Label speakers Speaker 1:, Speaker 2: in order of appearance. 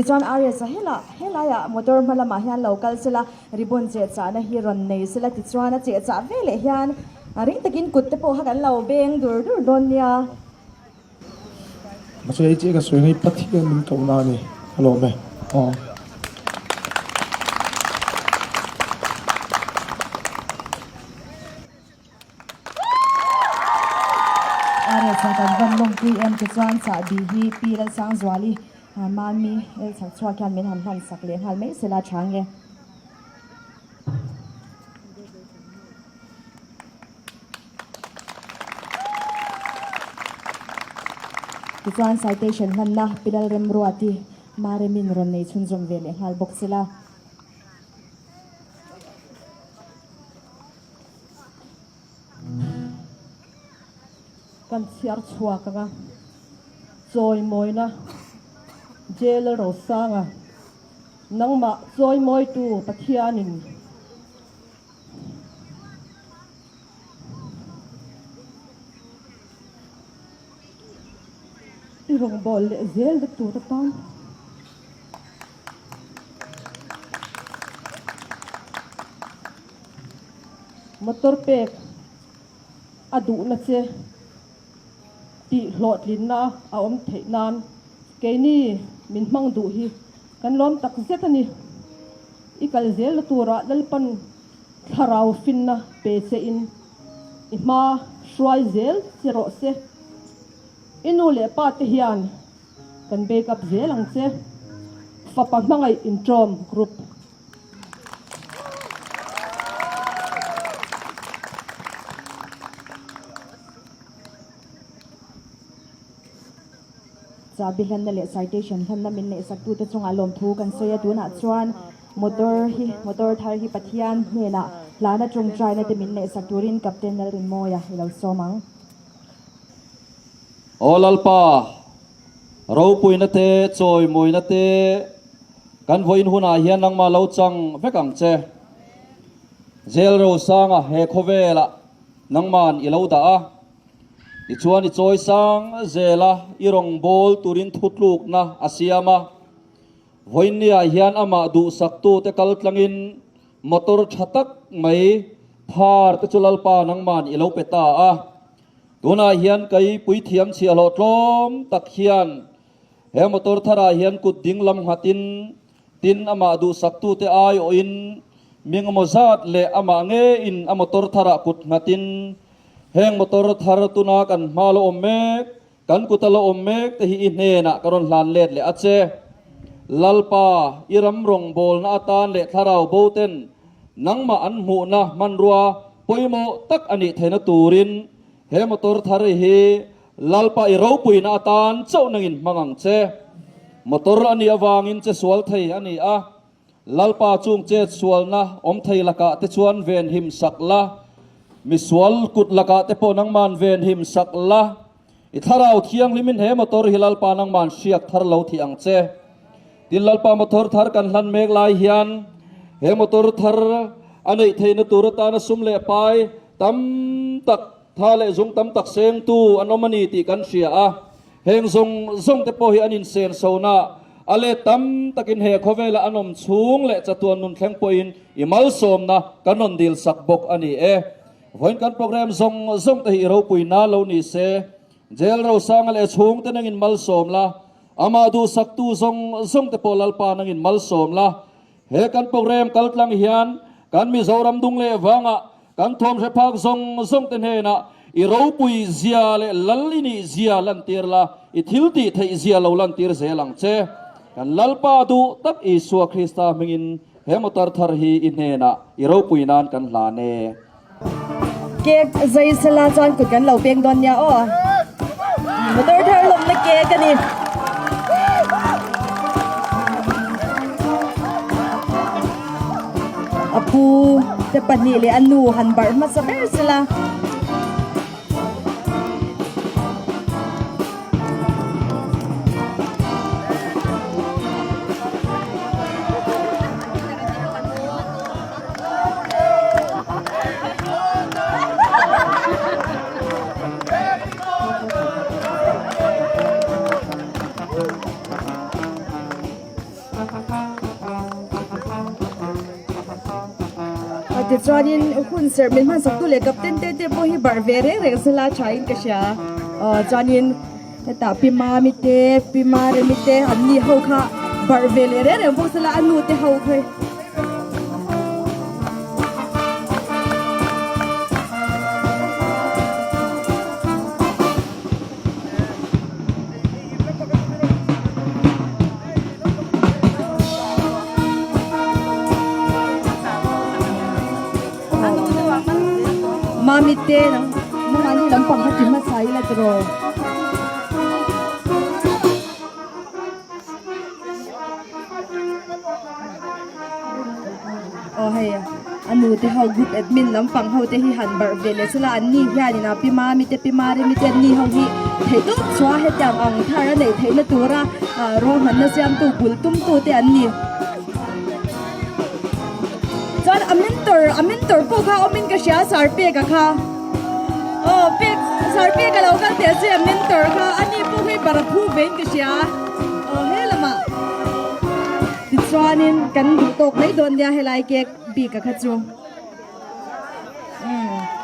Speaker 1: Tichuan RS-a hela helaiah motor hma lamah hian lo kal sela, ribbon chehchahna hi rawn nei sela tichuan a chehchah veleh hian ring takin kut te pawh kha kan lo beng dur dur dawn nia.
Speaker 2: Mahse hei chiah ka sawi hei Pathian min kohna a ni a lawm e aw.
Speaker 1: RS a kan vawn lawmpui em te chuan chahbi hi Pi Lalsangzuali Mami el chhak chhuak hian min han hman sak leh nghal mai sela tha nge. Tichuan citation hmanna Pi Lalremruati Maremin rawn nei chhunzawm ve leh nghal bawk sela.
Speaker 3: Kan chhiar chhuak anga chawimawina Jail Rosanga nangmah chawimawitu Pathianin i rawngbâwl leh zel vek tur atan. Motor pek a duhna che tih hlawhtlinna a awm theih nan keini min hmang duh hi kan lawm tak zet a ni. I kal zelna turah Lalpan thlarau finna pe che in i hma hruai zel che rawh se. I nu leh pa te hian Kan back up zel ang che. Fapa hmangaih intrawm group.
Speaker 1: Chahbi hlanna leh citation hlanna min neihsaktute chungah lawmthu kan sawi a, tunah chuan motor hi motor thar hi Pathian hnenah hlana tawngtaina te min neihsak turin Captain Lalrinmawia i lo sawm ang.
Speaker 4: Aw Lalpa, ropuina te, chawimawina te kan vawiin hunah hian nangmah lo chang vek ang che. Jail rosanga he khawvelah nangman i lo dah a, tichuan i chawi sang zela i rawngbâwl turin thutlukna a siam a. Vawiinniah hian amah duhsaktute kal tlangin motor tha tak mai phar te chu Lalpa nangman i lo pe ta a. Tunah hian kei puithiam chhiahhlawh tlawm tak hian he motor tharah hian kut ding lam nghatin tin amah duhsaktute aiawhin mi engemaw zat leh amah ngeiin a motor tharah kut nghatin heng motor thar tuna kan hma la awm mek kan kuta la awm mek te hi i hnenah ka rawn hlan let leh a che. Lalpa, i ram rawngbawlna atan leh thlarau boten nangmah an hmuhna hmanrua Pawimawh tak a nih theihna turin he motor thar hi Lalpa i ropuina atan chauh nangin hmang ang che. Motor a nih avangin che sual thei a ni a, Lalpa chung chet sualna awm thei lakah te chuan ven him sak la, misual kut lakah te pawh nangman ven him sak la, i thlarau thianghlimin he motor hi Lalpa nangman hriak thar lo thih ang che. Tin, Lalpa motor thar kan hlan mek lai hian he motor thar a neih theihna tur atana sum leh pai tam tak, tha leh zung tam tak sengtu an awm a ni tih kan hria a. Heng zawng zawng te pawh hi an insen sona a let tam takin he khawvela an awm chhung leh chatuan nun thleng pawhin i malsawmna kan rawn dil sak bawk a ni e. Vawiin kan program zawng zawng te hi i ropui na lo ni se. Jail Rosanga leh chhungte nangin malsawm la, amah duhsaktu zawng zawng te pawh Lalpa nangin malsawm la. He kan program kaltlang hian kan Mizoram dung leh vangah kan thawm hre phak zawng zawng te hnenah i ropui zia leh lal i nih zia lantir la, i thil tih theih zia lo lantir zel ang che. Kan Lalpa duh tak Isua Krista hmingin he motor thar hi i hnenah i ropui nan kan hlan e.
Speaker 1: Cake zai sela chuan kut kan lo peng dawn nia aw. Motor thar lawmna cake a ni. A pu te pahnih leh a nu han barh hmasa ber sela. Tichuanin hun serh min hmansak tu leh captain te te pawh hi barh ve reng reng sela thain ka hria. Aw chuanin hetah Pi Mami te, Pi Maremi te an ni ho kha barh ve leh reng reng bawk sela a nu te ho kha hi. Mami te nang nangmahni lampang kha ti hmasa ila tiraw. Aw hei a nu te ho group admin lampang ho te hi han barh ve leh sela an ni hianin a pi mami te pi maremi te an ni ho hi theih tawp chhuah hetiang ang thar a neih theihna tura ah ruahmanna siamtu bul tumtu te an ni. Chuan a mentor a mentor pawh kha awmin ka hria sar peka kha aw pek sar peka lo kal teh che a mentor kha ani pawh hi bara phu vein ka hria aw he lamah tichuanin kan duh tawk mai dawn nia helai cake bik a kha chu. Umm.